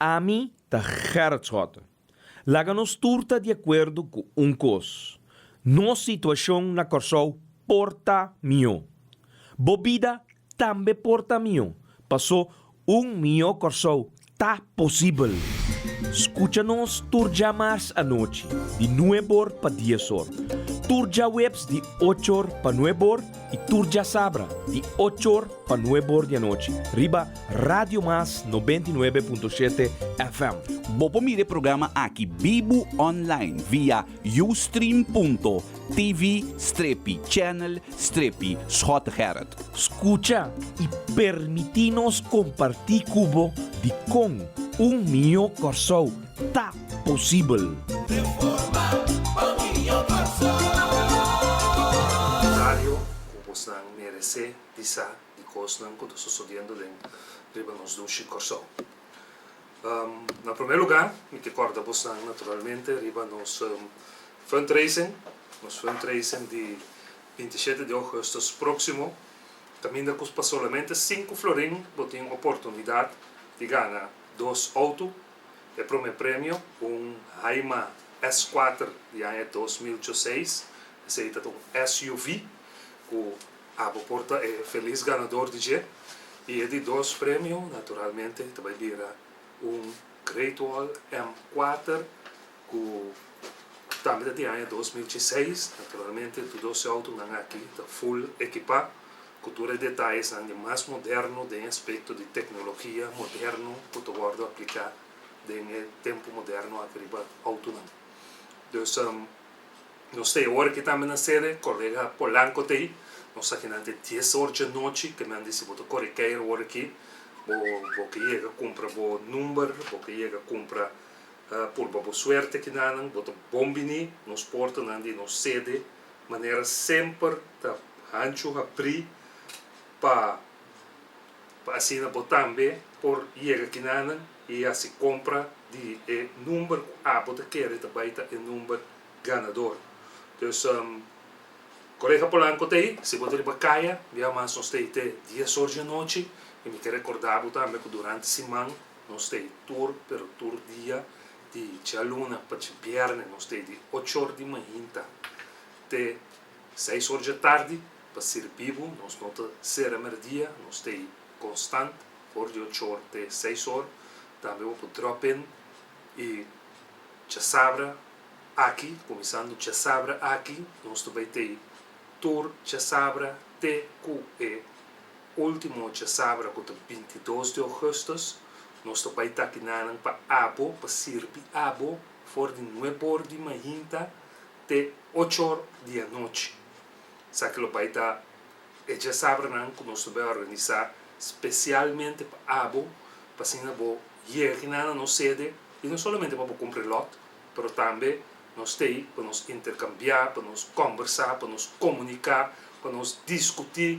Ami ta Gerrit Schotte. Laga nos tur ta di akuerdo ku un kos, nos situashon na Kòrsou por ta mihó. Bo bida tambe por ta mihó, pasó un mihó Kòrsou ta posibel. Skucha nos tur djamars anochi di nuebor pa diesor, tur djaweps di ochor pa nuebor i tur djasabra di ochor pa nuebor di anochi riba Radio Mas 99.7 FM. Bo por mira e programa aki bibu online via ustream.tv strepi channel strepi Schottegerrit. Skucha i permití nos kompartí ku bo dikon un mihó Kòrsou ta posibel. Radio ku bosnan meresé di sa di kosnan ku ta sosodiendo den riba nos dushi Kòrsou. Na promé lugá mi ke kòrda bosnan naturalmente riba nos fundraising, nos fundraising di 27 di ougùstùs próksimo, kaminda ku pa solamente sinku florin bo tin oportunidat di gana dos outo. E promé premio, un Haima S kuater di aña 2006, esei ta un SUV ku Abo por ta e felis ganador di dje. I e di dos premio naturalmente ta bai bira un Great Wall M4 ku tambe ta di aña 2016. Naturalmente tur dos e outonan aki ta full ekipá ku tur e detayesnan di mas moderno den aspekto di teknologia moderno ku ta wòrdu apliká den e tempu moderno aki riba outonan. Dus Nos ta e ora ki tambe na sede, kolega Polanco ta ei. Nos aki nan te dies or djanochi, ke nan di si bo ta kore keir ora aki, bo bo ke yega kumpra bo number, bo ke yega kumpra purba bo suerte kinanan, bo ta bon bini. Nos portanan di nos sede manera semper ta hanchu habrí pa pa asina bo tambe por yega kinanan i hasi kompra di e number ku abo ta kere ta bai ta e number ganador. Dus Colega Polanco ta ei, si bo ta riba kaya, bia mas nos ta ei te dies or di anochi i mi ke rekorda bo tambe ku durante siman nos ta ei tur pero tur dia di djaluna pa djabièrnè nos ta ei di ocho or di mainta te seis or dja tardi pa sirbi bo, nos no ta sera merdia, nos ta ei konstant for di ocho or te seis or, tambe bo por drop in i djasabra Aki, kuminsando djasabra aki, nos ta bai tei tur djasabra te ku e ultimo djasabra ku ta 22 di ougùstùs. Nos ta bai ta kinanan pa abo, pa sirbi abo for di nueb'or di mainta te och'or di anochi. Esaki lo bai ta e djasabranan ku nos ta bai organisá spesialmente pa abo, pa asina bo yega kinan na nos sede i no solamente pa bo kumpra e lòt, pero tambe nos t'ei pa nos interkambiá, pa nos kòmbersá, pa nos komuniká, pa nos diskutí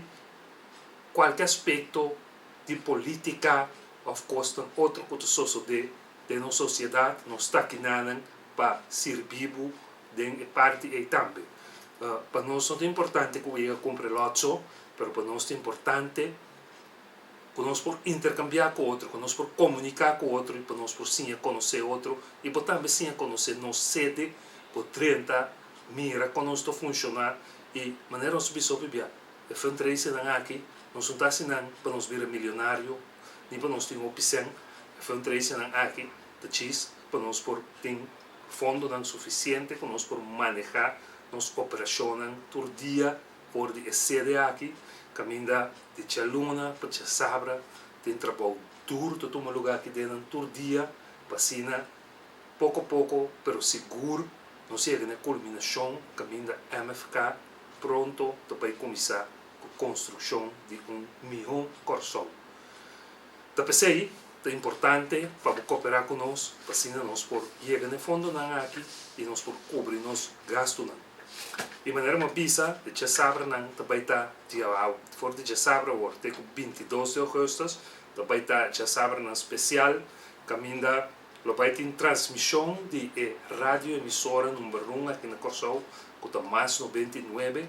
kualke aspekto di polítika òf kosnan otro ku ta sosodé den nos sosiedat. Nos ta kinanan pa sirbi bo den e parti ei tambe. Pa nos no ta importante ku bo yega kumpra e lòt so, pero pa nos ta importante ku nos por interkambiá ku otro, ku nos por komuniká ku otro i pa nos por siña konosé otro i bo tambe siña konosé nos sede, bo drenta mira kon nos ta funshoná i manera nos bisa hopi bia e fundraisernan aki nos no ta hasi nan pa nos bira milionario ni pa nos tin hopi sèn, e fundraisernan aki ta djis pa nos por tin fondonan sufisiente ku nos por manehá nos operashonnan tur dia For di e sede aki, kaminda di djaluna pa djasabra tin trabou duru ta tuma lugá aki den nan tur dia pa asina poko poko pero sigur nos yega na e kulminashon kaminda MFK pronto ta bai kuminsá ku konstrukshon di un mihó Kòrsou. Ta p'esei ta importante pa bo koperá ku nos pa asina nos por yega na e fondonan aki i nos por kubri nos gastunan. Di manera mi a bisa, e djasabranan ta bai ta di for di djasabra awor te ku 22 di ougùstùs ta bai ta djasabranan spesial kaminda lo bai tin transmishon di e radio emisora number un aki na Kòrsou ku ta Mas 99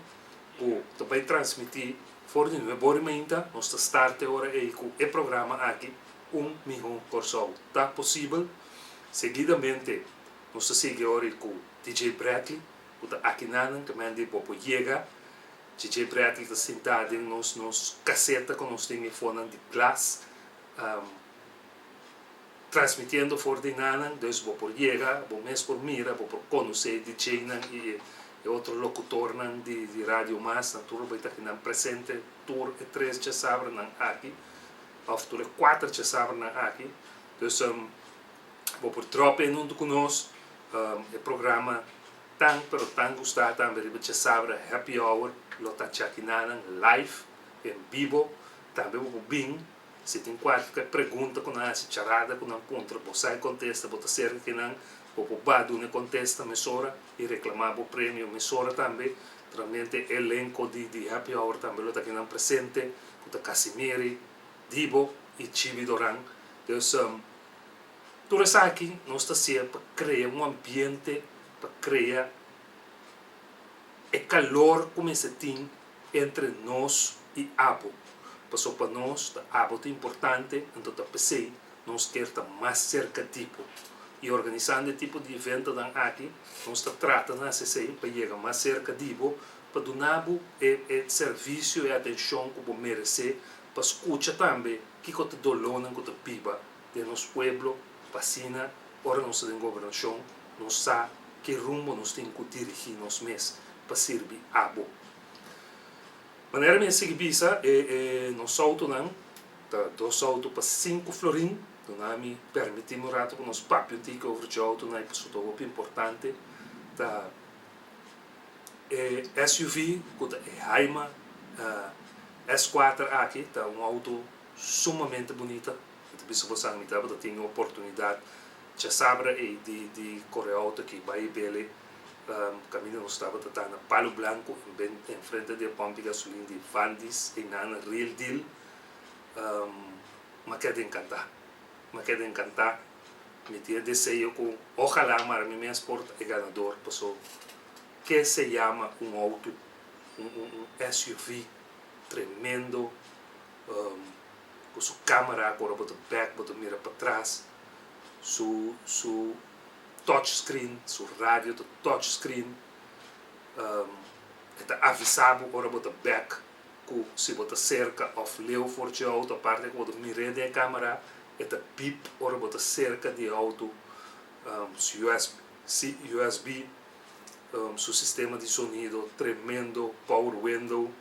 ku ta bai transmití for di nuebe ora i mainta. Nos ta start e ora ei ku e programa aki. Un Mihó Kòrsou Ta Posibel. Seguidamente nos ta sigui ori ku DJ Bradley ku ta akinanan ke men di bo por yega. DJ Bradley ta sintá den nos nos kaseta ku nos tin e fonan di glas transmitiendo for di nanan, dus bo por yega, bo mes por mira, bo por konosé DJ-nan i e otro lokutornan di di Radio Mas, nan tur lo bai ta akinan presente tur e tres djasabranan aki, òf tur e kuater djasabranan aki. Dus bo por drop in huntu ku nos, e programa tan pero tan gustá tambe riba djasabra Happy Hour lo ta djakinanan live en bibo, tambe bo por bin. Si tin kualke pregunta ku nan hasi, charada ku nan puntra, bo sa e kontesta, bo ta serka ki nan, bo por ba duna e kontesta mesora i reklamá bo premio mesora tambe. Naturalmente e elenko di di Happy Hour tambe lo ta kinan presente, ku ta Casimiri, Dibo i Chibi Doran. Dus tur esaki nos ta hasié pa krea un ambiente, pa krea e kalor ku mester tin entre nos i abo. Paso pa nos ta abo ta importante, anto ta p'esei nos kier ta mas serka di bo. I organisando e tipo di eventonan aki, nos ta trata na hasi esei pa yega mas serka di bo, pa duna bo e e servisio, e atenshon ku bo meresé, pa skucha tambe kiko ta dolónan ku ta biba den nos pueblo, pa asina ora nos ta den gobernashon nos sa ki rumbo nos tin ku dirigí nos mes pa sirbi abo. Manera mi a sigui bisa, e e nos outonan ta dos outo pa sinku florin. Duna mi permití mi un rato ku nos papia un tiki over dje outonan ei pasobra ta hopi importante. Ta e SUV ku ta e Haima S kuater aki ta un outo sumamente bunita. Mi ta bisa boso mi tabata tin e oportunidat djasabra ei di di kore outo aki bai bele. Kaminda nos tabata ta na Palo Blanco enfrente di e pòmp di gasolin di Vandis einan Real Deal. M'a keda enkantá, m'a keda enkantá. Mi tin e deseo ku ojalá mara mi mes por ta e ganador paso ke se yama un outo, un un SUV tremendo ku su kamera ku ora bo ta bèk bo ta mira patras su su. Touch screen, su radio ta touch screen, e ta avisa bo ora bo ta bek ku si bo ta serka òf leu for dje outo, aparte ku bo ta mir'é den e kamera e ta bip ora bo ta serka di e outo, su usb, su sistema di sonido tremendo, power window,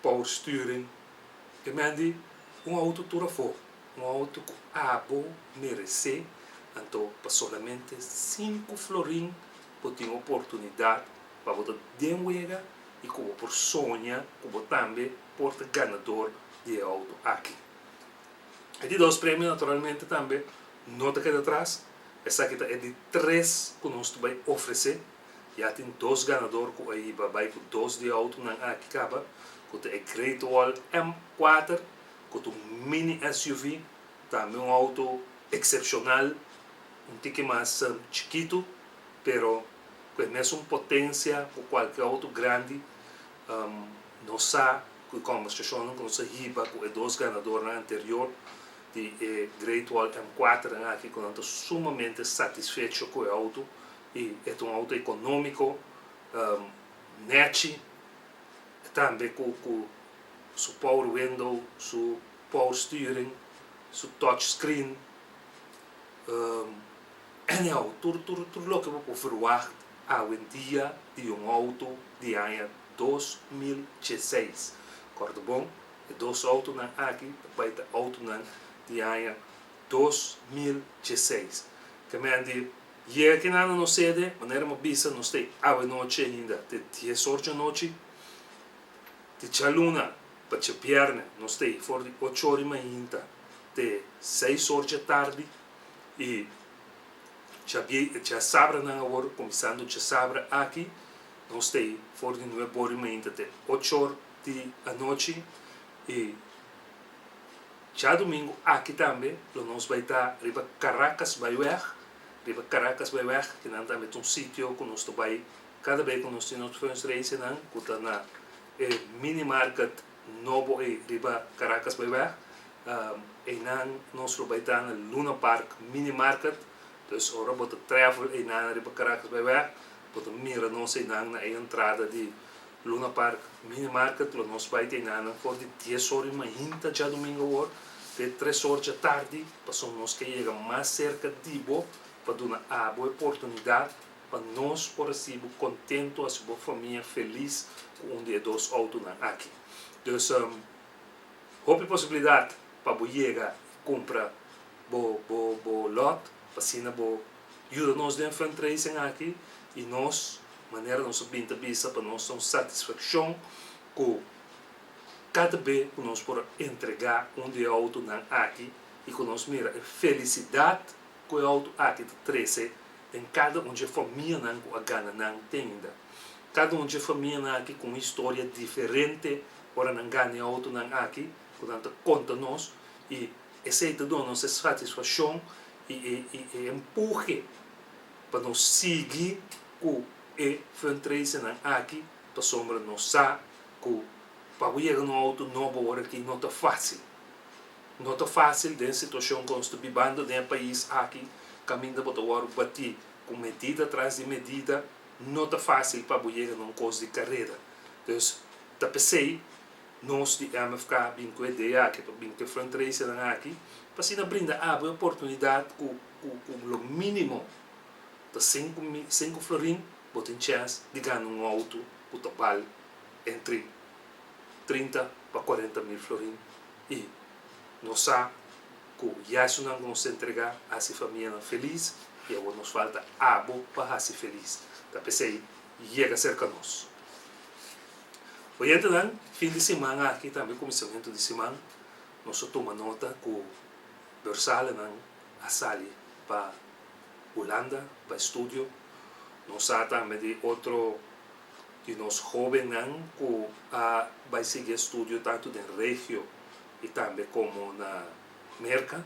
power sturing, e men di un outo tur afó. Un auto ku abo meresé, anto pa solamente sinku florin bo tin oportunidat pa bo ta den wega i ku bo por soña ku bo tambe por ta ganador di e auto aki. E di dos premio naturalmente tambe no ta keda atras, esaki ta e di tres ku nos ta bai ofresé. Ya tin dos ganador ku a hiba bai ku dos di e autonan aki kaba, ku ta e Great Wall M kuater ku ta un mini SUV, tambe un auto eksepshonal, un tiki mas chikitu, pero ku e mesun potensia ku kualke auto grandi. Nos sa ku e kòmbersashonnan ku nos a hiba ku e dos ganadornan anterior di e Great Wall M kuater nan aki ku nan ta sumamente satisfecho ku e auto i e ta un auto ekonómiko, nèchi, tambe ku ku su power window, su power sturing, su touch screen, anyhow tur tur tur loke bo por verwacht awendia di un auto di aña 2016. Kòrda bon, e dos autonan aki ta bai ta autonan di aña 2016. Ke men di yega kinan na nos sede, manera mi a bisa nos ta ei awenochi ainda te dies or djanochi. Di djaluna pa djabièrnè nos ta ei for di ocho or di mainta te seis or dje tardi i djasabranan awor kuminsando djasabra aki nos ta ei for di nuebe or di mainta te ocho or di anochi i djadumingu aki tambe lo nos bai ta riba Caracasbaaiweg, riba Caracasbaaiweg kinan tambe ta un sitio ku nos ta bai Kada bes ku nos tin nos fundraisernan ku ta na e mini market nobo ei riba Caracas Bayweg. Einan nos lo bai ta na Luna Park Mini Market. Dus ora bo ta travel einan riba Caracas Byweg, bo ta mira nos einan na e entrada di Luna Park Mini Market. Lo nos bai ta einan for di dies or di mainta djadumingu awor te tres or djatardi, pasobra nos ke yega mas serka di bo pa duna abo e oportunidat pa nos por hasi bo kontentu, hasi bo famia felis ku un di e dos outonan aki. Dus hopi posibilidat pa bo yega i kumpra bo bo bo lot pa asina bo yuda nos den fundraising aki i nos manera nos a bin ta bisa pa nos ta un satisfakshon ku kada be ku nos por a entrega un di e outonan aki i ku nos mira e felisidat ku e outo aki ta trese den kada un dje famianan ku a gana nan tenda. Kada un dje famianan aki ku un historia diferente ora nan gana e outonan aki ku nan ta konta nos i esei ta duna nos e satisfakshon i e i e empuhe pa nos sigui ku e fundraisingnan aki pasobra nos sa ku pa bo yega na un outo nobo ora aki no ta fásil. No ta fásil den situashon ku nos ta bibando den e pais aki kaminda bo ta wòrdu batí ku medida tras di medida, no ta fásil pa bo yega na un kos di karera. Dus ta p'esei nos di MFK a bin ku e idea aki pa bin ku e fundraisernan aki pa asina brinda abo e oportunidat ku ku ku lo mínimo ta sinku mi sinku florin bo tin chèns di gana un outo ku ta bal entre 30 pa 40 mil florin i nos sa ku ya esunnan ku nos ta entregá a hasi famianan felis i awor nos falta abo pa hasi felis. Ta p'esei yega serka nos. Oyentenan, fin di siman aki tambe kuminsamentu di siman nos a tuma nota ku bursalenan a sali pa Hulanda pa estudio. Nos sa tambe di otro di nos hóbennan ku a bai sigui estudio tantu den regio i tambe komo na Merka.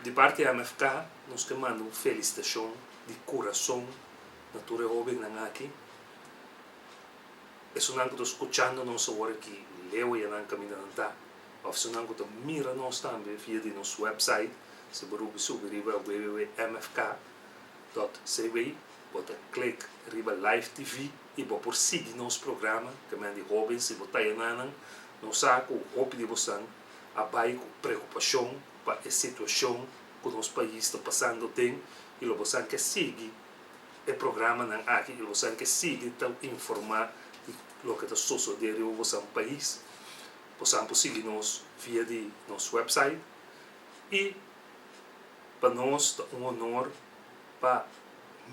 Di parti MFK nos ke manda un felisitashon di kurason na tur e hóbennan aki. Esunnan ku ta skuchando nos awor aki leu ya nan kaminda nan ta òf esunnan ku ta mira nos tambe via di nos wèpsait, si bo rubi subi riba www.mfk. Cw, bo ta klik riba Live TV i bo por sigui nos programa ke men di hóben si bo ta yananan. Nos sa ku hopi di bosan a bai ku preokupashon pa e situashon ku nos pais ta pasando den i lo bosan ke sigui e programanan aki i lo bosan ke sigui ta informá di loke ta sosodé riba bosan pais. Bosan por sigui nos via di nos website i. Pa nos ta un honor pa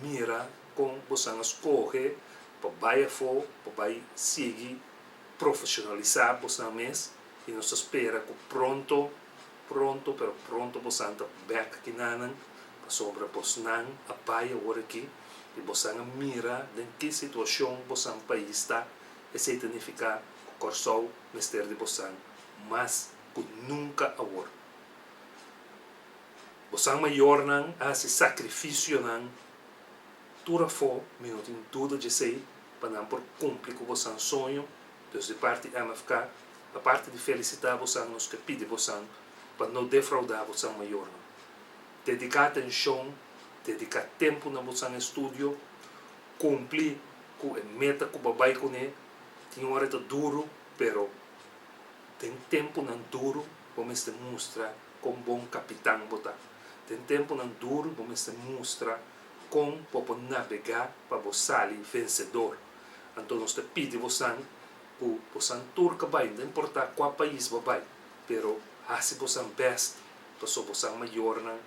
mira kon bosan a skohe pa bai afó, pa bai sigui profesionalisá bosan mes i nos ta spera ku pronto, pronto, pero pronto bosan ta bèk kinanan pasobra bosnan a bai awor aki i bosan a mira den ki situashon bosan pais ta, esei ta nifiká ku Kòrsou mester di bosan mas ku nunka awor. Bosan mayornan a hasi sakrifisionan tur afó, mi no tin duda djesei, pa nan por kumpli ku bosan soño. Dus di parti MFK, aparte di felisitá bosan, nos ke pidi bosan pa no defraudá bosan mayornan. Dediká atenshon, dediká tempu na bosan estudio, kumpli ku e meta ku bo a bai kuné. Tin ora e ta duru, pero Den tempunan duru bo mester mustra kon bon kapitan bo ta. Den tempunan duru bo mester mustra kon bo por nabegá pa bo sali vensedor. Anto nos ta pidi bosan ku bosan tur ka bai, no ta importá kua pais bo bai, pero hasi bosan bèst paso bosan mayornan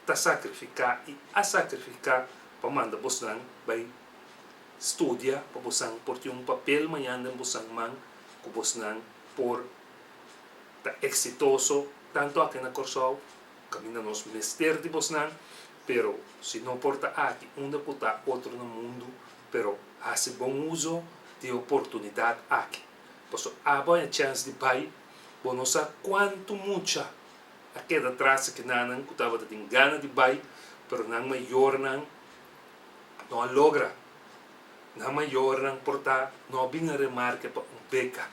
ta sakrifiká i a sakrifiká pa manda bosnan bai studia pa bosan por tin un papel mañan den bosan man ku bosnan por ta eksitoso tantu aki na Kòrsou, kaminda nos mester di bosnan, pero si no por ta aki unda ku ta otro na mundu, pero hasi bon uso di e oportunidat aki. Pasobra abo a e chèns di bai, bo no sa kuantu mucha a keda tras aki nanan ku tabata tin gana di bai, pero nan mayornan no a logra. Nan mayornan por ta no a bin a remarke pa un beka.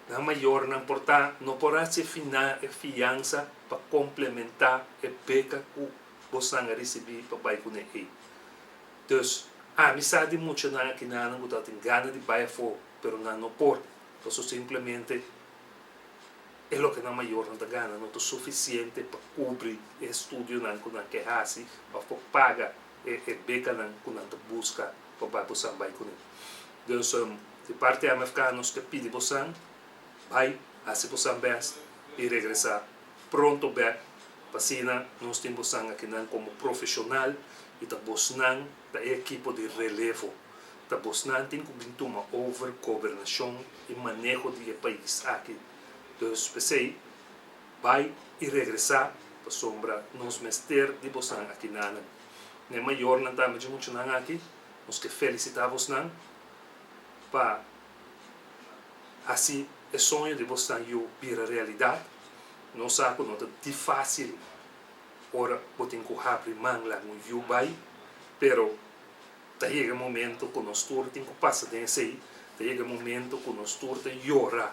Nan mayornan por ta no por haci fina e fiansa pa complementa e beca cu bosnan a ricibi pa bay cune ey. Dus, ami sa di muchanan akinanan cu tabatin gana di bay afo, pero nan no por, paso simplemente e loke nan mayornan ta gana no ta suficiente pa cubri e estudionan cu nan ke haci of pa paga e e becanan cu nan ta busca pa bay bosan bay cune. Dus, di parti MFK nos ke pidi bosan bay haci bosan best y regresa pronto bek pa asina nos tin bosan akinan como profesional y ta bosnan ta e ekipo di relevo. Ta bosnan tin cu bin tuma over gobernacion y maneho di e pais aki. Dus p'esey bay y regresa pasobra nos mester di bosnan akinanan. N'e mayornan tambe dje muchanan aki nos ke felicita bosnan pa hasi e soño di bosnan yu bira realidat. Nos sa ku no ta difásil ora bo tin ku habri man laga un yu bai, pero ta yega e momento ku nos tur tin ku pasa den esei, ta yega e momento ku nos tur ta yora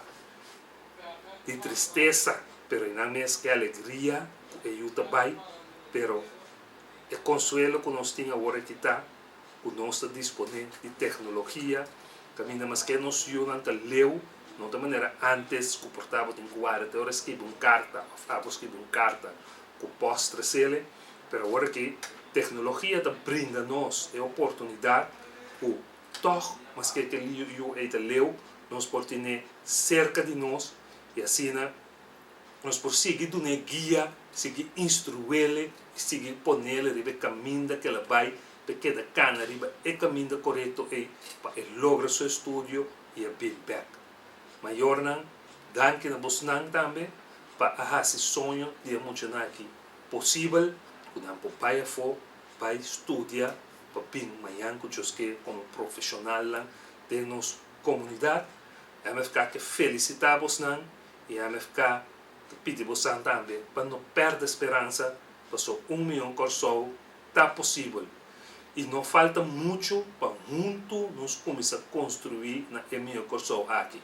di tristesa, pero einan mes ke alegria ku e yu ta bai, pero e konsuelo ku nos tin awor aki ta ku nos ta disponé di teknologia kaminda maske nos yunan ta leu, no ta manera ántes ku por tabatin ku warda te ora skibi un karta òf abo skibi un karta ku pòst tresele, pero awor aki teknologia ta brinda nos e oportunidat ku tòg maske ke yu ei ta leu nos por tine serka di nos i asina Nos por sigui dun'é guia, sigui instru'é i sigui pon'é riba e kaminda ku el a bai pa e keda kana riba e kaminda korekto ei pa e logra su estudio i a bin bèk. Mayornan, danki na bosnan tambe pa a hasi soño di e muchanan aki posibel ku nan por bai afó, bai studia pa bin mañan ku Dios ke komo profeshonalnan den nos komunidat. MFK ke felisitá bosnan I MFK ta pidi bosan tambe pa no perde speransa paso un mion Kòrsou ta posibel i no falta muchu pa huntu nos kuminsá konstruí na e mion Kòrsou aki.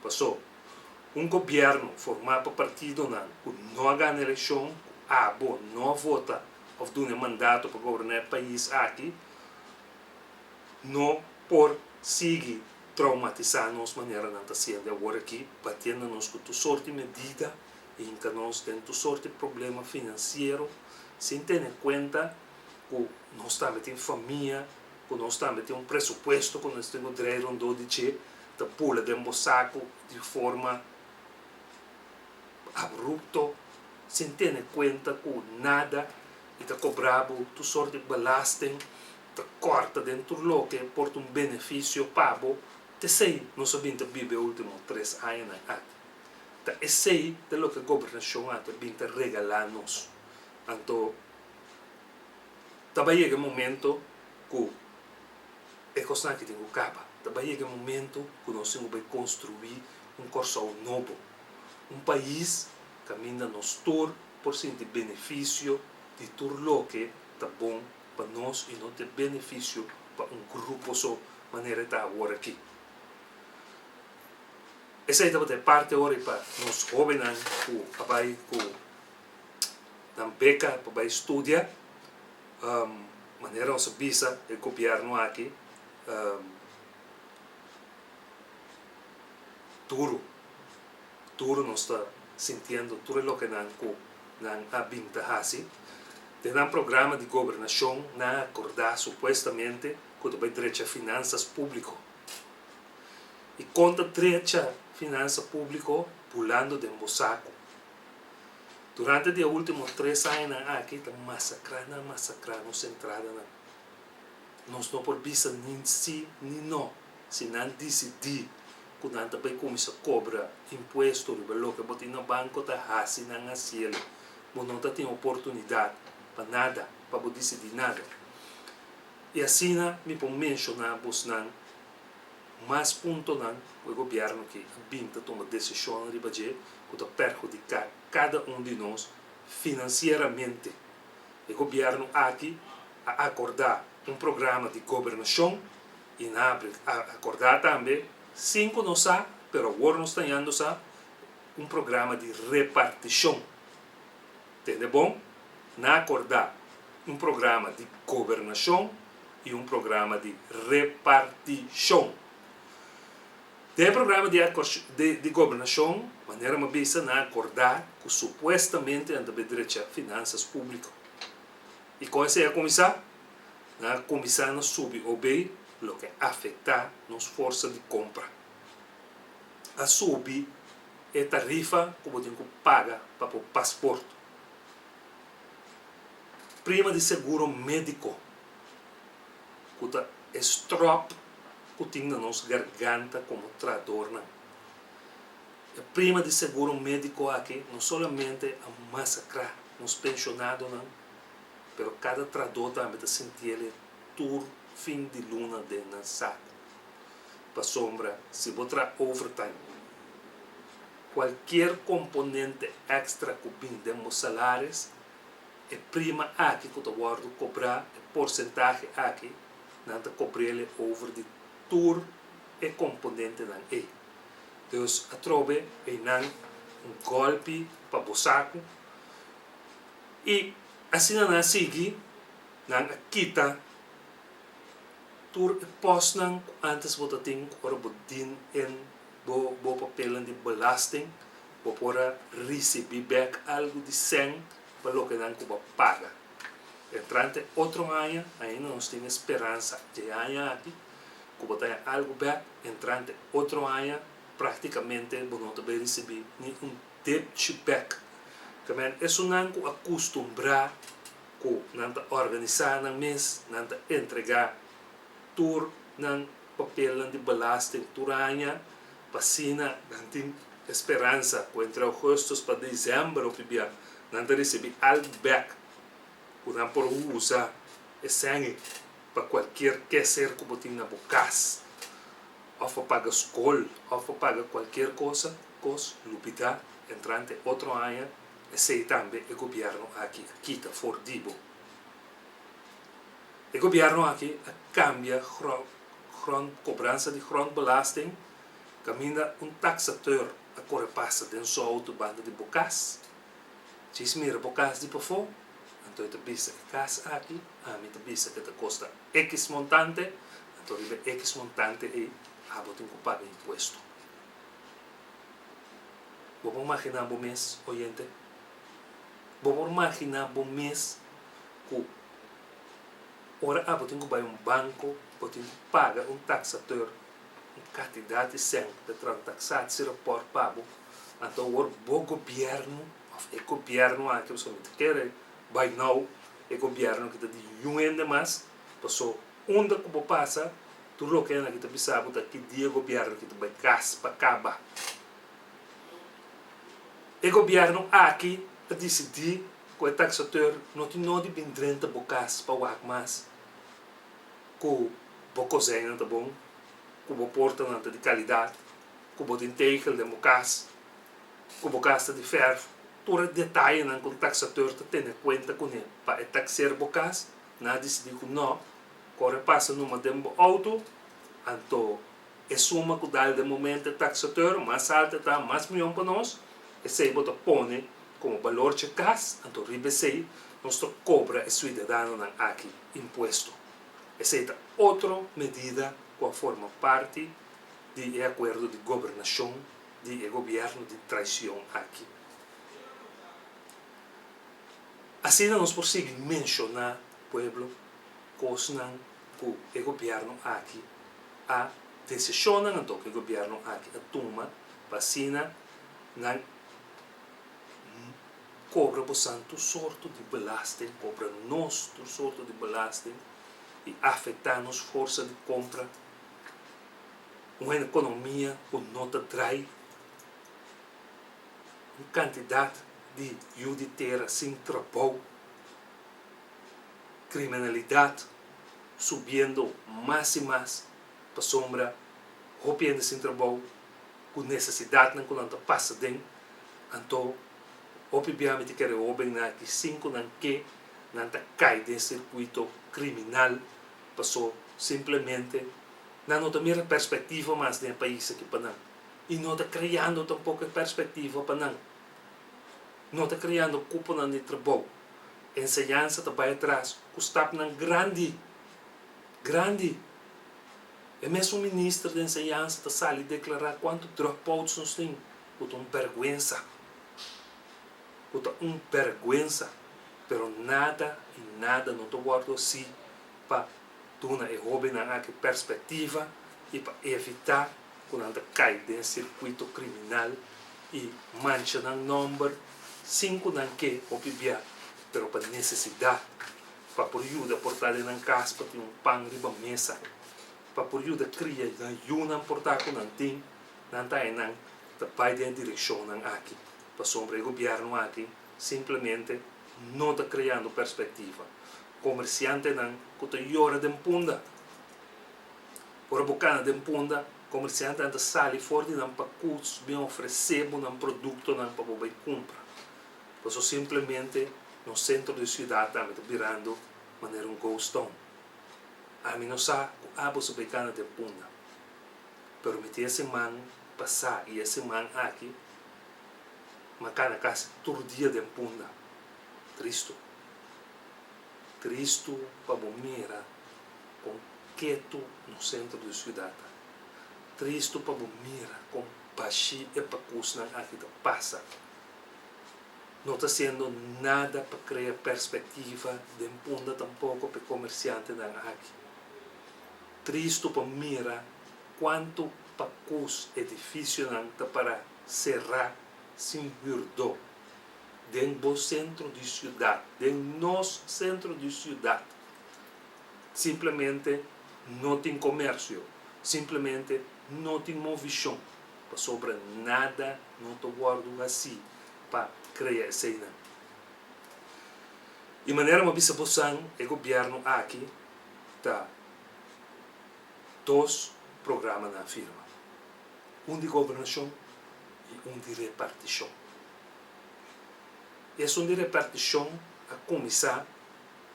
Paso un gobièrnu formá pa partidonan ku no a gana elekshon, ku abo no a vota òf duna e mandato pa goberná e pais aki, no por sigui traumatisá nos manera nan ta siende awor aki, batiendo nos ku tur sorti medida i hinka nos den tur sorti problema finansiero, sin tene kuenta ku nos tambe tin famia, ku nos tambe tin un presupuesto ku nos tin ku drei rondó di dje, ta bula den bo saku di forma abrupto, sin tene kuenta ku nada i ta kobra bo tur sorti belasting. Ta kòrta den tur loke por ta un benefisio pa bo, ta esei nos a bin ta biba e último tres añanan aki. Ta esei ta loke gobernashon aki a bin ta regalá nos. Anto ta bai yega e momento ku e kosnan aki tin ku kaba. Ta bai yega e momento ku nos tin ku bai konstruí un Kòrsou nobo, un pais kaminda nos tur por sinti benefisio di tur loke ta bon pa nos i no ta benefisio pa un grupo so manera e ta awor aki. Esei tabata e parti awor i pa nos hobennan ku a bai ku nan beka pa bai studia, manera nos a bisa e gobièrnu aki duru, duru nos ta sintiendo tur e lokenan ku nan a bin ta hasi. Den nan programa di gobernashon nan a akordá supuestamente ku ta bai drecha finansas públiko. I kon ta drecha finansa públiko? Bulando den bo saku. Durante di e último tres añanan aki ta masakrá nan masakrá nos entradanan. Nos no por bisa ni sí ni no si nan disidí ku nan ta bai kuminsá kobra impuesto riba loke bo tin na banko ta hasi nan hasiel. Bo no ta tin oportunidat pa nada, pa bo disidí nada. I asina mi por menshoná bosnan mas puntonan ku e gobièrnu aki a bin ta tuma desishonnan riba dje ku ta perhudiká kada un di nos finansieramente. E gobièrnu aki a akordá un programa di gobernashon i nan a akordá tambe sin ku nos sa. pero awor nos ta hañando sa un programa di repartishon. Tende bon, nan a akordá un programa di gobernashon i un programa di repartishon. Den e programa di di gobernashon, manera mi a bisa, nan a akordá ku supuestamente nan ta bai drecha finansas públiko. I kon esei a kuminsá? Nan a kuminsá na subi OB, loke a afektá nos forsa di kompra. A subi e tarifa ku bo tin ku paga pa bo pasport. Prima di seguro médiko, ku ta e stròp ku tin na nos garganta komo trahadornan. E prima di seguro médiko aki no solamente a masakrá nos penshonadonan, pero kada trahadó tambe ta sintiel e tur fin di luna den nan saku. Pasobra si bo traha overtime, kualkier komponente èkstra ku bin den bo salaris, e prima aki ku ta wòrdu kobrá, e porsentahe aki, nan ta kobr'el e over di tur e komponentenan ei. Dus atrobe einan un gòlpi pa bo saku. I asina nan a sigui, nan a kita tur e pòstnan ku ántes bo ta tin ku ora bo din en bo bo papelnan di belasting, bo por a risibí bèk algu di sèn pa loke nan ku bo a paga. Entrante otro aña, ainda nos tin e speransa dje aña aki ku bo ta haña algu bèk, entrante otro aña práktikamente bo no ta bai risibí ni un depchi bèk. Tamen esunnan ku a kustumbrá ku nan ta organisá nan mes, nan ta entregá tur nan papelnan di belasting tur aña, pa asina nan tin e speransa ku entre augustus pa desèmber hopi bia nan ta risibí algu bèk ku nan por usa e sèn pa kualkier keser ku bo tin na bo kas òf pa paga skol òf pa paga kualkier kosa, kos lubidá entrante otro aña esei tambe e gobièrnu aki a kita for di bo. E gobièrnu aki a kambia grond kobransa di grondbelasting kaminda un taksateur a kore pasa den su outo banda di bo kas. Djis mira bo kas di pafó, anto e ta bisa e kas aki ami ta bisa ke ta kosta ekis montante, anto riba e ekis montante ei abo tin ku paga impuesto. Bo por maginá bo mes, oyente? Bo por maginá bo mes ku ora abo tin ku bai un banko, bo tin ku paga un taksateur un kantidat di sèn pa e traha un taksatierapport pa bo, anto awor bo gobièrnu òf e gobièrnu aki, pasobra mi ta kere bai nou e gobièrnu ki ta di niun hende mas, paso unda ku bo pasa tur loke nan aki ta bisa bo ta ki dia e gobièrnu aki ta bai kas pa kaba. E gobièrnu aki a disidí ku e taksateur no tin nodi bin drenta bo kas pa wak mas ku bo kozijnnan ta bon, ku bo portanan ta di kalidat, ku bo tin tegel den bo kas, ku bo kas ta di fèrf. Tur e detayenan ku un taksateur ta tene kuenta kuné pa e takseer bo kas, nan a disidí ku nò, kore pasa numa den bo outo, anto e suma ku dal den momento e taksateur, mas alto e ta, mas mion pa nos, esei bo ta pone komo balor dje kas, anto riba esei nos ta kobra e suidadanonan aki impuesto. Esei ta otro medida ku a forma parti di e akuerdo di gobernashon di e gobièrnu di traishon aki. Asina nos por sigui menshoná pueblo kosnan ku e gobièrnu aki a desishonnan anto ku e gobièrnu aki a tuma pa asina nan Kobra bosan tur sorto di belasting, kobra nos tur sorto di belasting i afektá nos forsa di kompra. Un ekonomia ku no ta drai, un kantidat di yu di tera sin trabou, kriminalidat subiendo mas i mas pasobra hopi hende sin trabou ku nesesidatnan ku nan ta pasa den. Anto hopi bia mi ta kere hobennan aki sin ku nan ke nan ta kai den sirkuito kriminal paso simplemente nan no ta mira perspektiva mas den e pais aki pa nan. I no ta kreando tampoko e perspektiva pa nan. No ta kreando kuponan di trabou. Enseñansa ta bai atras ku stapnan grandi, grandi. E mesun minister di enseñansa ta sali deklará kuantu dropouts nos tin, ku ta un bèrgwensa. Ku ta un bèrgwensa. Pero nada i nada no ta wòrdu hasí pa duna e hóbennan aki perspektiva i pa evitá ku nan ta kai den sirkuito kriminal i mancha nan nòmber sin ku nan ke hopi bia, pero pa nesesidat, pa por yuda por ta den nan kas pa tin un pan riba mesa, pa por yuda kria nan yunan por ta ku nan tin, nan ta einan ta bai den e direkshonnan aki, pasobra e gobièrnu aki simplemente no ta kreando perspektiva. Komersiantenan ku ta yora den punda. Ora bo kana den punda, komersiantenan ta sali for di nan pakuts bin ofresé bo nan produktonan pa bo bai kumpra. Pasobra simplemente nos sentro di siudat tambe ta birando manera un ghost town. Ami no sa ku abo sa bai kana den punda, pero mi tin e siman pasá i e siman aki m'a kana kasi tur dia den punda. Tristu. Tristu pa bo mira kon ketu nos sentro di siudat ta. Tristu pa bo mira kon bashí e pakusnan aki ta pasa. No ta hasiendo nada pa krea perspektiva den Punda tampoko pa e komersiantenan aki. Tristu pa mira kuantu pakus edifisionan ta para será sin hürdó den bo sentro di siudat, den nos sentro di siudat. Simplemente no tin komersio, simplemente no tin movishon, pasobra nada no ta wòrdu hasí pa krea eseinan. I manera mi a bisa bosan, e gobièrnu aki ta dos programa nan firma, un di gobernashon i un di repartishon. Esun di repartishon a kuminsá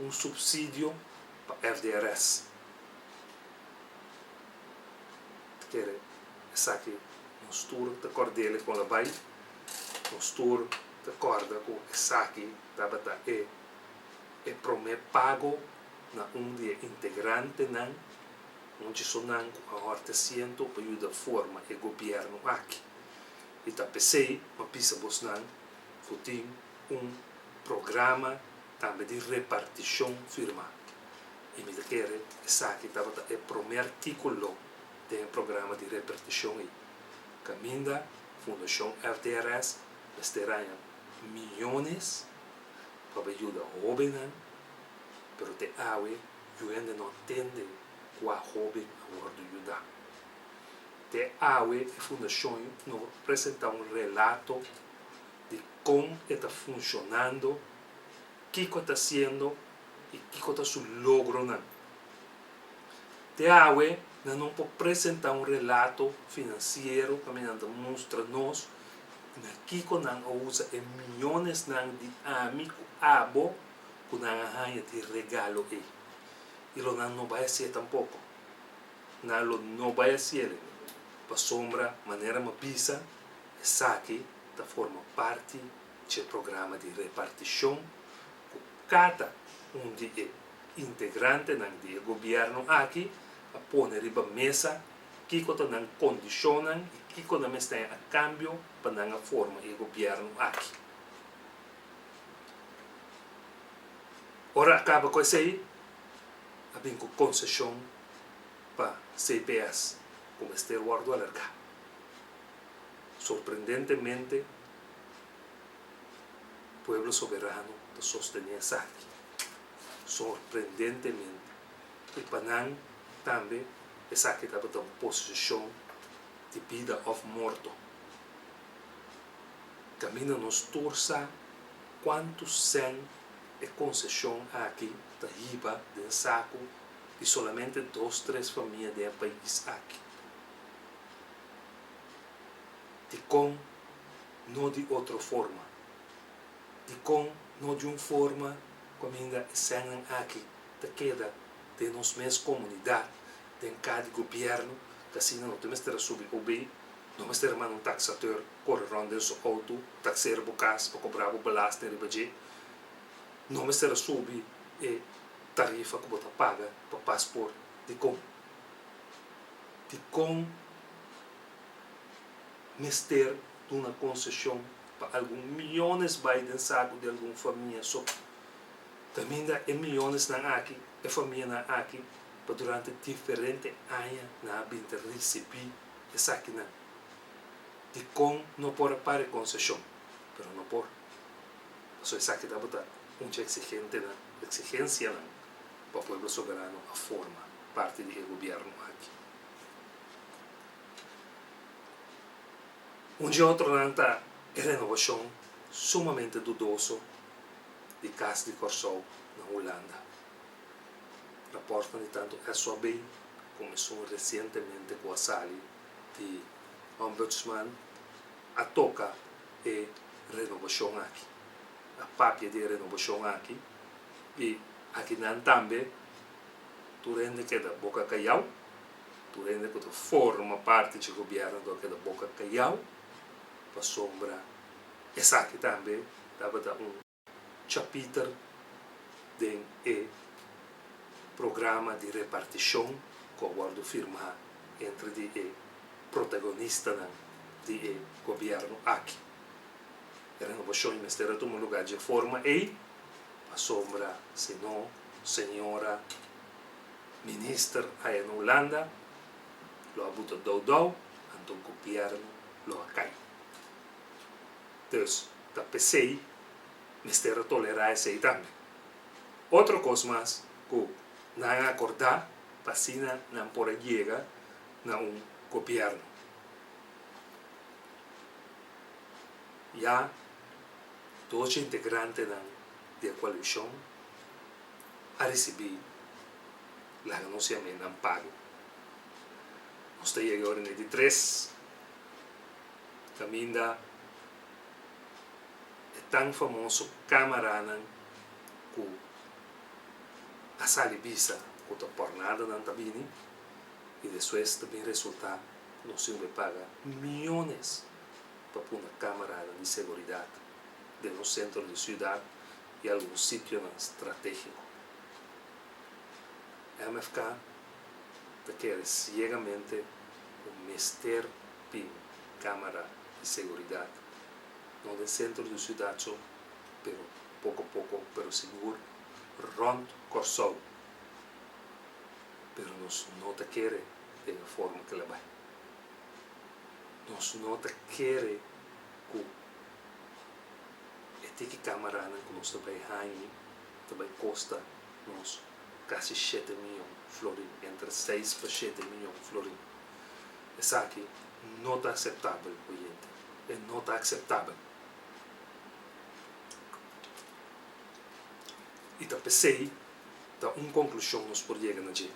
un subsidio pa FDRS. Ta kere esaki nos tur ta kord'el kon a bai, nos tur ta kòrda ku esaki tabata e e promé pago na un di e integrantenan, un djesonan ku a hòrta asiento pa yuda forma e gobièrnu aki. I ta p'esei m'a bisa bosnan ku tin un programa tambe di repartishon firmá. I mi ta kere esaki tabata e promé artíkulo den e programa di repartishon ei. Kaminda Fundashon FDRS mester haña miyones pa bai yuda hóbennan, pero te awe yu hende no a tende kua hóben a wòrdu yudá. Te awe e fundashon no a presentá un relato di kon e ta funshonando, kiko e ta hasiendo i kiko ta su logronan. Te awe nan no por presentá un relato finansiero kaminda nan ta mustra nos na kiko nan a usa e miyonesnan di ami ku abo ku nan a haña di regalo ei. I lo nan no bai hasié tampoko. Nan lo no bai hasié pasobra manera mi a bisa esaki ta forma parti dje programa di repartishon ku kada un di e integrantenan di e gobièrnu aki a pone riba mesa kiko ta nan kondishonnan i kiko nan mester a kambio pa nan a forma e gobièrnu aki. Ora a kaba ku esei a bin ku konseshon pa CPS ku mester wòrdu alargá. Sorprendentemente, Pueblo Soberano ta sostené esaki. Sorprendentemente. I pa nan tambe esaki tabata un posishon di bida òf morto. Kaminda nos tur sa kuantu sèn e konseshon aki ta hiba den saku di solamente dos tres famia den e pais aki. Dikon no di otro forma? Dikon no di un forma kaminda e sènnan aki ta keda den nos mes komunidat, den ka di gobièrnu, ku asina no ta mester a subi OB? No mester manda un taxateur kore rònt den su outo taxera bo kas pa kobra bo belasting riba dje. No mester a subi e tarifa ku bo ta paga pa pasport. Dikon? Dikon mester duna konseshon pa algun miyones bai den saku di algun famia so? Kaminda e miyonesnan aki, e famianan aki pa durante diferente aña nan a bin ta risibí esakinan. Dikon no por a para e konseshon? Pero no por. Pasobra esaki tabata un dje eksigentenan, eksigensianan pa Pueblo Soberano a forma parti di e gobièrnu aki. Un dje otronan ta e renovashon sumamente dudoso di Kas di Kòrsou na Hulanda. Rapòrtnan di tantu SOB komo esun resientemente ku a sali di Ombudsman a toka e renobashon aki, a papia di e renobashon aki i akinan tambe tur hende keda boka kayau, tur hende ku ta forma parti dje gobièrnu a keda boka kayau pasobra esaki tambe tabata un chapiter den e programa di repartishon ku a wòrdu firmá entre di e protagonistanan di e gobièrnu aki. E renovashon mester a tuma lugá dje forma ei, pasobra si no señora minister aya na Hulanda lo a buta dou dou, anto gobièrnu lo a kai. Dus ta p'esei mester a tolerá esei tambe. Otro kos mas ku nan a akordá pa asina nan por a yega na un gobièrnu. Ya dos integrantenan di e koalishon a risibí laga nos yam'é nan pago. Nos ta yega ora n'e di tres kaminda e tan famoso kamaranan ku a sali bisa ku ta pòrnada nan ta bini i despues ta bin resultá ku nos tin ku paga miónes pa puna kamaranan di seguridat den nos sentro di siudat i algun sitionan stratégiko. MFK ta kere siegamente ku mester bin kamara di seguridat no den sentro di siudat so, pero poko poko pero sigur rònt Kòrsou. Pero nos no ta kere den e forma ku el a bai. Nos no ta kere ku e tiki kamaranan ku nos ta bai hañi ta bai kosta nos kasi shete miyon florin, entre seis pa shete miyon florin. Esaki no ta aceptabel, oyente. E no ta aceptabel. I ta p'esei ta un conclusion nos por yega na dje,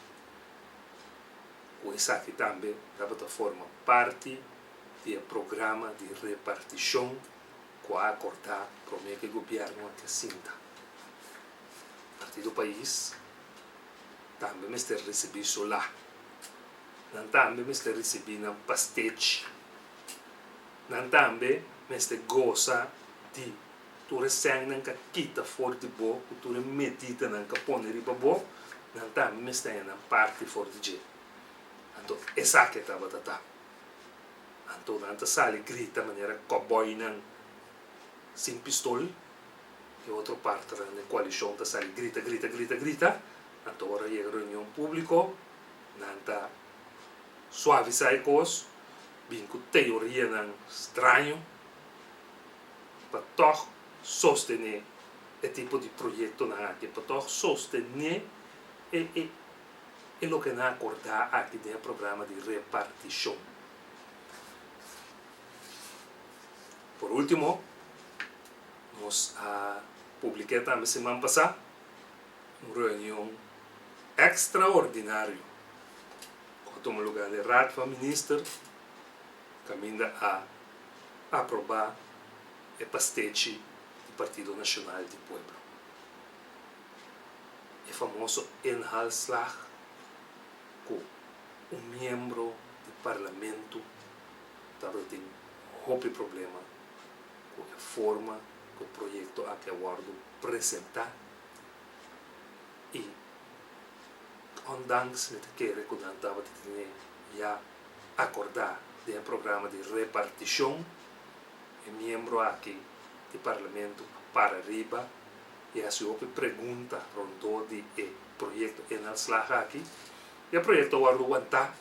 cu esaki tambe tabata forma parti di e programa di reparticion cu a acorda prome cu e gobierno a ke sinta. Partido Pais tambe mester ricibi su la. Nan tambe mester risibí nan pastechi. Nan tambe mester gosa di tur e sènnan k'a kita for di bo ku tur e medidanan k'a pone riba bo, nan tambe mester haña nan parti for di dje. Anto esaki tabata ta. Anto nan ta sali grita manera kòbòinan sin pistol, e otro partnernan den koalishon ta sali grita, grita, grita, grita, anto ora yega reunion públiko, Nan ta suavisá e kos, bin ku teorianan straño pa tòg sostené e tipo di proyektonan aki, pa tòg sostené e e e loke nan a akordá aki den e programa di repartishon. Por último, nos a publiká tambe siman pasá un reunion ekstraordinario ku a tuma lugá den Raad van Minister kaminda a aprobá e pastechi di Partido Nashonal di Pueblo. E famoso inhaalslag ku un miembro di parlamento. Tabatin hopi problema ku e forma ku e proyekto aki a wòrdu presentá i ondanks mi ta kere ku nan tabata tene ya akordá den e programa di repartishon, e miembro aki di parlamento a para riba i hasi hopi pregunta rondó di e proyekto inhaalslag aki i e proyekto a wòrdu wantá,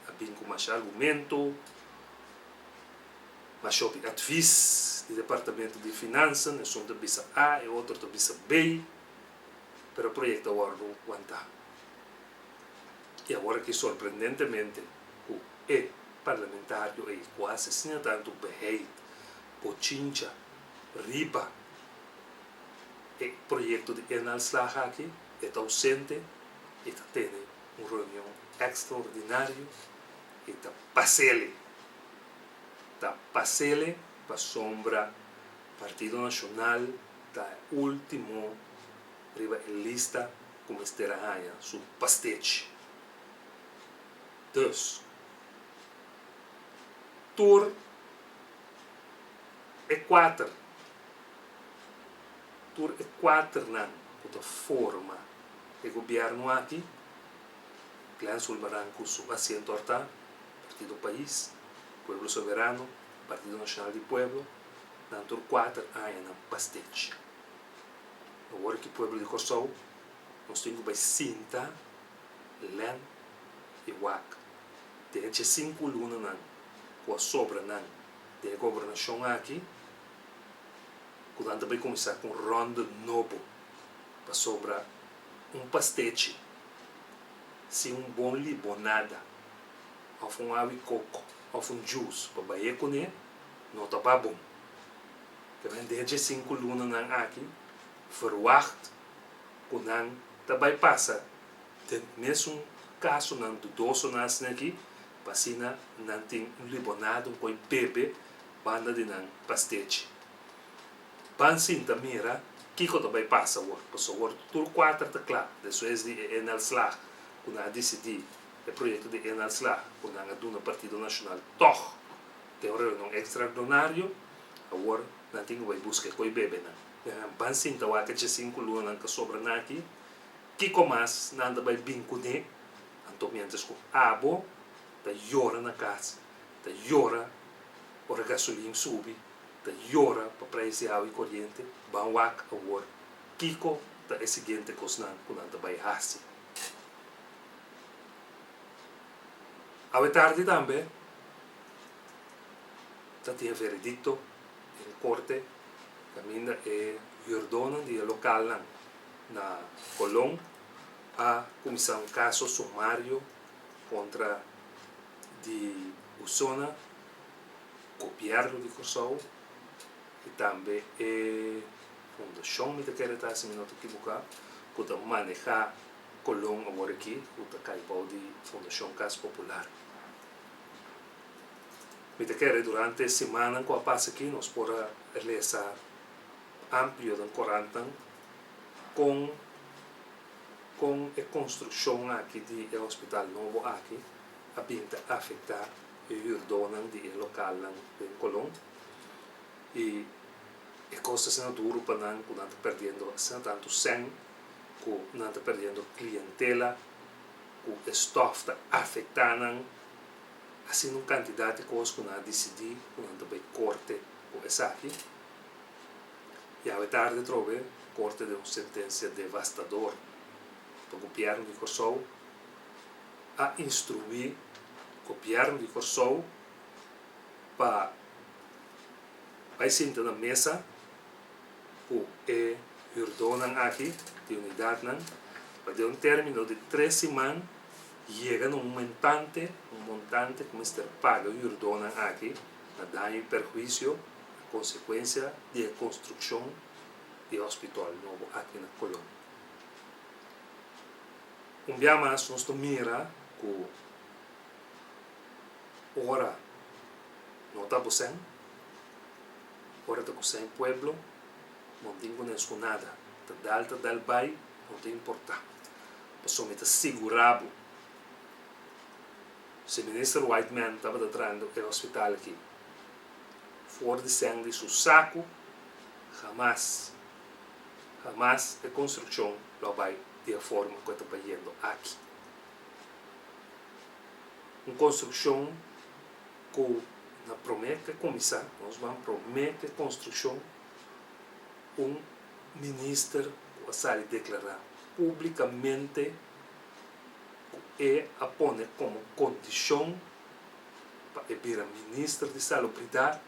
a bin ku masha argumento. Masha hopi advis di departamento di finansen, esun ta bisa A, e otro ta bisa B, pero e proyecto a wordo wanta. Y awor aki sorprendentemente cu e parlamentario ey cu haci asina tanto beheid, bochincha riba e proyecto di inhaalslag aki, e ta ausente y ta tene un reunion extraordinario y ta pasele. Ta pasele pasobra Partido Nashonal ta e ultimo riba e lista ku mester a haña su pastechi. Dus, tur e kuater, tur e kuaternan ku ta forma e gobièrnu aki, Glenn Sulvaran ku su asiento hortá, Partido Pais, Pueblo Soberano, Partido Nacional di Pueblo, nan tur kuater aña nan pastechi. Awor ki pueblo di Kòrsou nos tin ku bai sinta, lèn i wak den e djesinku lunanan ku a sobra nan den e gobernashon aki ku nan ta bai kuminsá ku un rònde nobo pasobra un pastechi sin un bon libonada òf un awi koko òf un juice pa bay'é kuné no ta ba bon. Ta men den dje sinku lunanan aki verwagt ku nan ta bai pasa den mesun kasonan dudosonan asina aki pa asina nan tin un libonada, un koi bebe banda di nan pastechi. Ban sinta mira kiko ta bai pasa awor, pasobra awor tur kuater ta kla despues di e inhaalslag ku nan a disidí. E proyekto di inhaalslag ku nan a duna Partido Nashonal tòg den un reunion ekstraordonario. Awor nan tin ku bai buska e koi bebe nan. Nan ban sinta wak e djesinku lunanan ka sobra nan aki. Kiko mas nan ta bai bin kuné? Anto miéntras ku abo ta yora na kas, ta yora ora gasolin subi, ta yora pa preis di awa i koriente, ban wak awor kiko ta e siguiente kosnan ku nan ta bai hasi. Awe tardi tambe ta tin e veredikto den korte kaminda e hürdónan di e lokalnan na Colón a kuminsá un kaso sumario kontra di Usona, gobièrnu di Kòrsou i tambe e fundashon, mi ta kere ta si mi no ta kibuká, ku ta manehá Colón awor aki ku ta kai bou di Fundashon Kas Popular. Mi ta kere durante e simannan ku a pasa aki nos por a lesa amplio den korantnan kon kon e konstrukshon aki di e hospital nobo aki a bin ta afektá e hürdónan di e lokalnan den Colón i e kos ta asina duru pa nan ku nan ta perdiendo asina tantu sèn ku nan ta perdiendo klientela, ku e stòf ta afektá nan, asina un kantidat di kos ku nan a disidí ku nan ta bai korte ku esaki. I awe tardi atrobe korte den un sentensia devastador pa gobièrnu di Kòrsou a instruí gobièrnu di Kòrsou pa bai sinta na mesa ku e hürdónan aki di unidatnan pa den un término di tres siman yega na un montante, un montante ku mester paga hürdónan aki na daño i perhuisio a konsekuensia di e konstrukshon di e hospitòl nobo aki na Colón. Un bia mas nos ta mira ku ora no ta bo sèn, Ora ta ku sèn pueblo, no tin ku nes ku nada. Ta dal ta dal bai, no ta importá. Pasobra mi ta sigurá bo, si Minister Whiteman tabata trahando e hospital aki. For di sèn di su saku, hamas, hamas e konstrukshon lo a bai di e forma ku e ta bayendo aki. Un konstrukshon ku na promé ku e kuminsá, nos ban promé ku e konstrukshon, un minister ku a sali deklará públikamente ku e a pone komo kondishon pa e bira minister di salubridat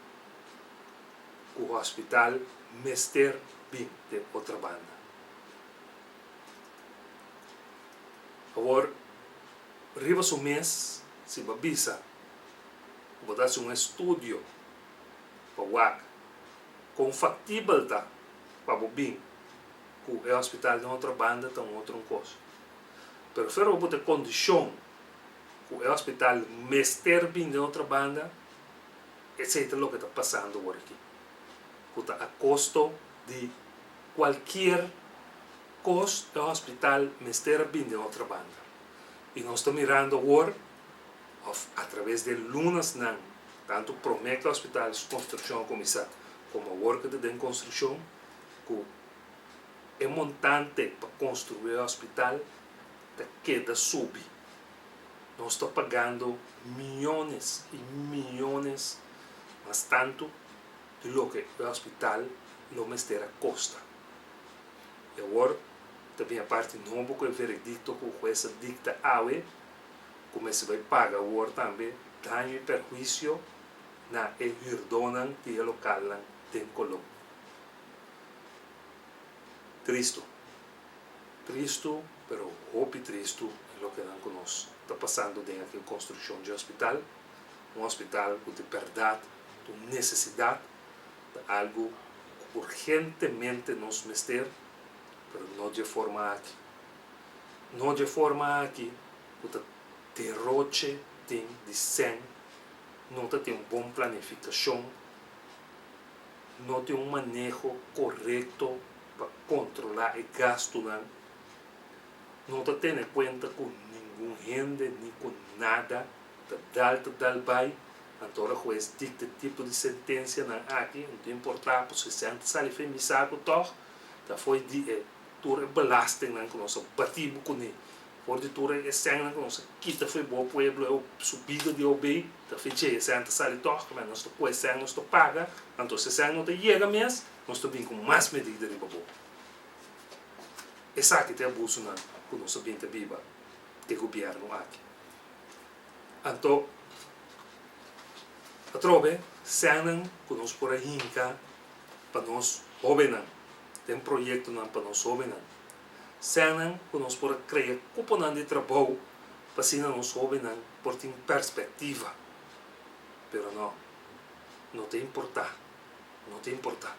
ku hospital mester bin den Otrabanda. Awor riba su mes si bo a bisa ku bo ta hasi un estudio pa wak kon faktibel ta pa bo bin ku e hospital den Otrabanda ta un otro un kos. Pero fero bo pone kondishon ku e hospital mester bin den otro banda, esei ta loke ta pasando awor aki, ku ta a kosto di kualkier kos e hospital mester a bin den otro banda. I nos ta mirando awor, òf atraves di e lunasnan, tantu promé ku e hospital su konstrukshon a kuminsá komo awor ku ta den konstrukshon, ku e montante pa konstruí e hospital ta keda subi. Nos ta pagando miyones y miyones mas tanto di loke e hospital lo mester a costa. Y awor ta bin e parti nobo cu e veredicto cu hues a dicta awe cu mester bay paga awor tambe daño y perhuicio na e huurdonan di e localnan den Colón. Tristo. Tristu, pero hopi tristu e lokenan ku nos ta pasando den aki konstrukshon dje hospital. Un hospital ku di bèrdat ta un nesesidat, ta algu ku urgentemente nos mester, pero no dje forma aki. No dje forma aki ku ta deroche tin di sèn, no ta tin un bon planifikashon, no tin un maneho korekto pa kontrolá e gastunan, no ta tene kuenta ku ningun hende ni ku nada, ta dal ta dal bai, anto ora hues dikta e tipo di sentensianan aki, no ta importá pasobra esei ta sali fen mi saku tòg, ta fo'i di e tur e belastingnan ku nos a bati bo kuné, for di tur e esènnan ku nos a kita fo'i bo pueblo, e subida di OB, ta fen dje esèn ta sali tòg, nos ta kohe esèn nos ta paga, anto si esèn no ta yega mes, Nos ta bin ku mas medida riba bo. Esaki ta e abusonan ku nos a bin ta biba di e gobièrnu aki. Anto, atrobe sènnan ku nos por a hinka pa nos hóbennan, den proyektonan pa nos hóbennan, sènnan ku nos por a krea kuponan di trabou pa asina nos hóbennan por tin pèrspèktiva. Pero no, no ta importá. No ta importá.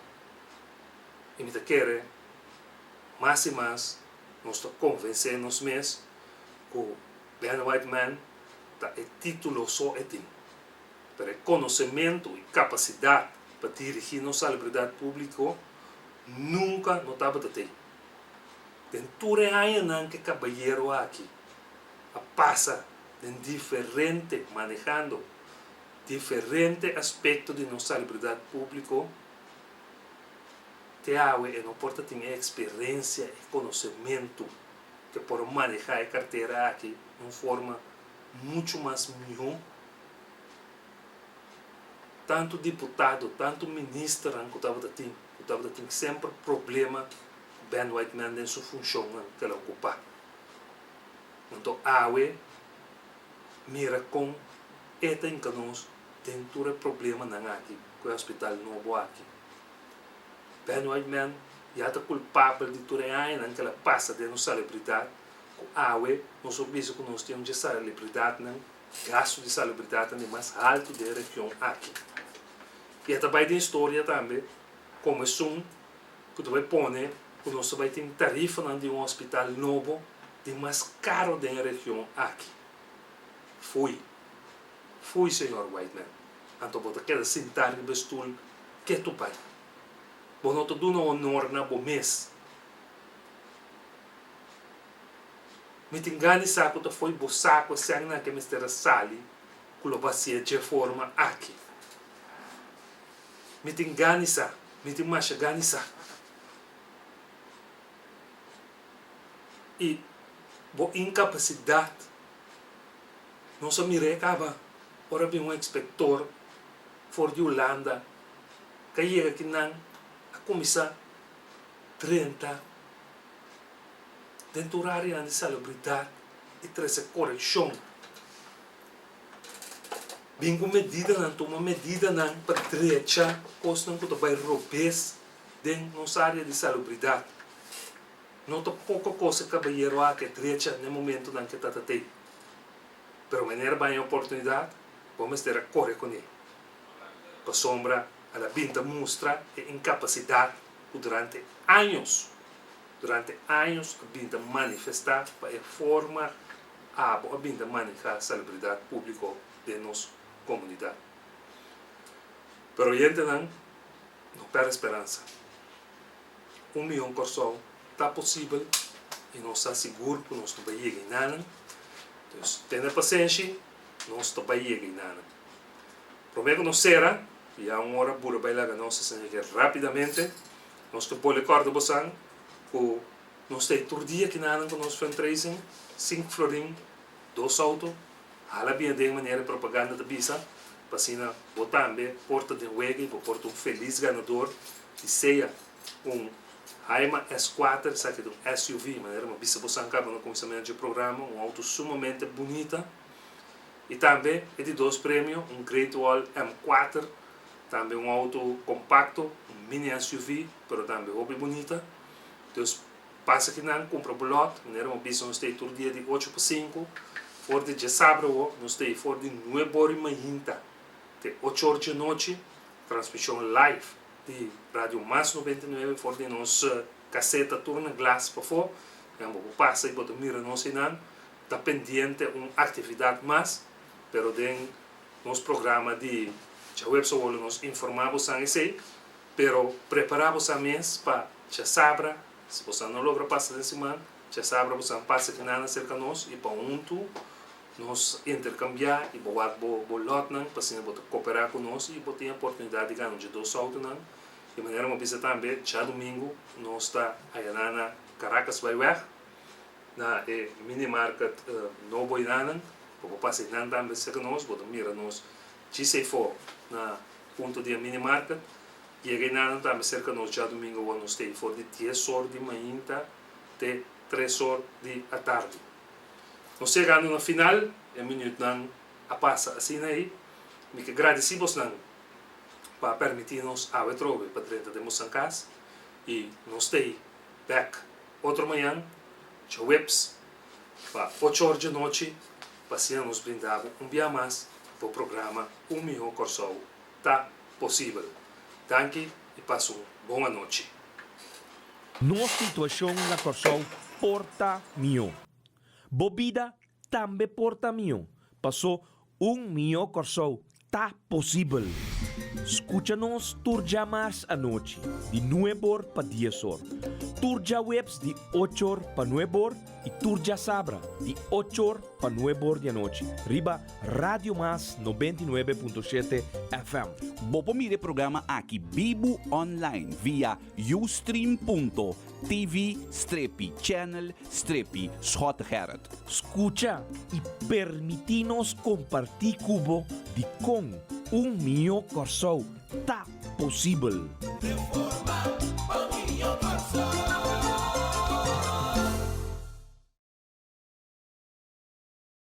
I mi ta kere mas i mas nos ta konvensé nos mes ku Ben Whiteman ta e título so e tin, pero e konosementu i kapasidat pa dirigí nos salubridat públiko nunka no tabata tei. Den tur e añanan ku e kabayero aki a pasa den diferente manehando Diferente aspekto di nos salubridat públiko, te awe e no por ta tin e eksperensia, e konosementu ke por manehá e kartera aki di un forma muchu mas mihó. Tantu diputado, tantu ministernan ku tabata tin, ku tabata tin semper problema ku Ben Whiteman den su funshonnan ku el a okupá. Anto awe mira kon E ta hinka nos den tur e problemanan aki ku e hospital nobo aki. Ben Whiteman ya ta kulpabel di tur e añanan ku el a pasa den nos salebridat, ku awe nos por bisa ku nos tin un dje salebridatnan, gastu di salebridatnan di mas haltu den e region aki. I e ta bai den historia tambe komo esun ku ta bai pone ku nos ta bai tin tarifanan di un hospital nobo di mas karo den e region aki. Fui. Fui, señor Whiteman. Anto bo ta keda sintá riba e stul ketu bai. Bo no ta duna honor na bo mes. Mi tin gana di sa ku ta foi bo sa ku esènnan ke mester a sali ku lo basia dje forma aki. Mi tin gana di sa, mi tin masha gana di sa. I bo inkapasidat nos a mira e kaba ora bin un inspektor for di Hulanda ka yega kinan a kuminsá drenta den tur áreanan di salubridat i trese korekshon. Bin ku medidanan, tuma medidanan pa drecha kosnan ku ta bai robes den nos área di salubridat. No ta poko kos e kabayero aki a drecha n'e momentunan ku e ta tat'ei. Pero manera bai e oportunidat, bo mester a kore kuné. Pasobra el a bin ta mustra e inkapasidat ku durante años, durante años a bin ta manifestá pa e forma abo a bin ta manehá salubridat públiko den nos komunidat. Pero oyentenan, no pèrdè speransa. Un mihó Kòrsou ta posibel i nos sa sigur ku nos ta bai yega enanan. Dus tene pasenshi, nos ta bai yega enanan. Promé ku nos sera, ya un ora bula bai laga nos esei ke rápidamente, nos ta bole kòrda bosan ku nos ta ei tur dia kinanan ku nos fundraising, sinku florin, dos outo, hala bien den manera e propaganda ta bisa, pa asina bo tambe por ta den wega i bo por ta un felis ganador di sea un Haima S kuater, esaki ta un SUV, manera mi a bisa bosan kaba na kuminsamentu dje programa, un outo sumamente bunita. I tambe e di dos premio, un Great Wall M kuater, tambe un outo kompakto, un mini SUV, pero tambe hopi bunita. Dus pasa kinan kumpra bo lòt, manera mi a bisa nos ta ei tur dia di ocho pa sinku, for di djasabra awo nos ta ei for di nuebe ora i mainta te ocho or djanochi, transmishon live di Radio Mas 99 for di nos kaseta tur na glas pafó, nan bo por pasa i bo ta mira nos einan. Ta pendiente un actividad mas, pero den nos programa di djahuebs awor lo nos informa bosan esey, pero prepara bosan mes pa djasabra, si bosan no logra pasa den siman, djasabra bosan pasa kinana cerca nos y pa hunto nos intercambia y bo wak bo bo lotnan pa asina bo ta coopera cu nos y bo tin oportunidad di gana un dje dos autonan. Di manera mi a bisa tambe djadomingo nos ta ayana na Caracas Byweg. Na e mini market nobo enanan, bo por pasa enan tambe serka nos, bo ta mira nos djis eyfo na punto di e mini market. Yega enanan tambe serka nos djadumingu awor nos ta eyfor di dies or di mainta te tres or di atardi. Nos yegando na final, e minuutnan a pasa asina ey. Mi ke gradisi bosnan pa a permiti nos awe trobe pa drenta den bosan kas y nos ta ey bek Otro mañan, djaweps, pa ocho or djanochi, pa asina nos brinda bo un bia mas bo programa Un Mihó Kòrsou Ta Posibel. Danki i pasa un bon anochi. Nos situashon na Kòrsou por ta mihó. Bo bida tambe por ta mihó, pasó Un Mihó Kòrsou ta posibel! Skucha nos tur djamars anochi di nueb'or pa dies'or, tur djaweps di och'or pa nueb'or i tur djasabra di och'or pa nueb'or di anochi riba Radio Mas 99.7 FM. Bo por mira e programa aki bibu online via ustream.tv strepi channel strepi Schottegerrit. Skucha i permití nos kompartí ku bo dikon un mihó Kòrsou ta posibel. Reforma pa un mihó Kòrsou.